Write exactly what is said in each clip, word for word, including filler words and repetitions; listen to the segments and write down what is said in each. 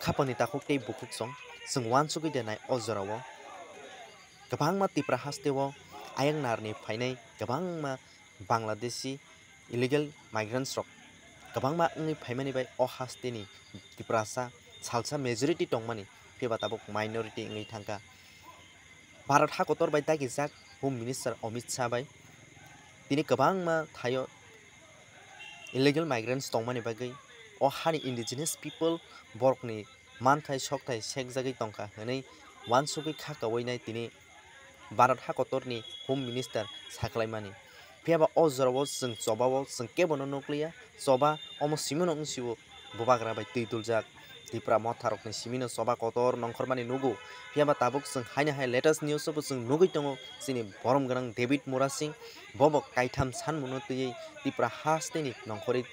Khapangni takhuk tei bukhuk song chwng uansugwi denai o jorao kwbangma Tipra hasteo ayang narni phainai kwbangma Bangladeshi illegal migrants rok kwbangma wngwi phaimani bai o hasteni Tiprasa salsa majority tongmani, phiya ba tabuk minority wngwi thangkha. Bharat hakotor bai dagijak Home Minister Amit Shah bai tini kwbangma thaio illegal migrants tongmani bagwi o hani indigenous people borokni manthai sokthai sekjagwi tongkha hwnwi uansugwi kha kawi nai tini Bharat hakotorni Home Minister saklaimani. Phiya ba o jorao chwng chobao chwng kebono nukliya, choba omo simino wngsiwo bubagra bai twi tuljak. Tipra motharokni simino choba kotor nongkhormani nugo. Phiya ba tabuk chwng haino hai latest news-o bo chwng nugwi tongo chini borom gwnang David Murasing. Bobo kaitham sanmungno twiwi Tipra hasteni nongkhorwi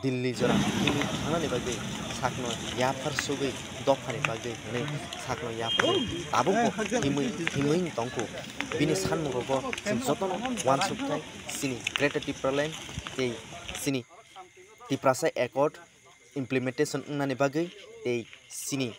Delhi jora himwi thangnani bagwi sakno yaphar sugwi dophani bagwi hwnwi sakno yaphar tabukbo himwi himwi tongkhu. Bini sanmungrogo chwng jotono uansukthai chini Greater Tipraland tei chini Tiprasa Accord implementation wngnani bagwi tei chini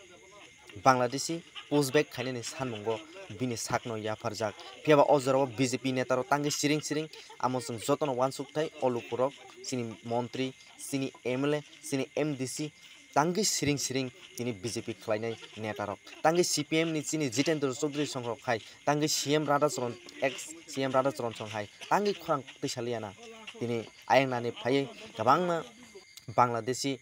Bangladeshi pushback khainani sanmungo bini sakno yapharjak. Phiya ba o jorao B J P netarok tangwi siring siring, amo chwng jotono uansukthai o lukurok, chini montri, chini M L A, chini M D C tangwi siring siring tini B J P khlainai netarok. Tangwi C P M ni chini Jitendra Chaudhary songrok hai, tangwi C M Radhacharan, ex C M Radhacharan song hai tangwi khorang twi saliyana. Tini ayang nani phaiwi kwbangma Bangladeshi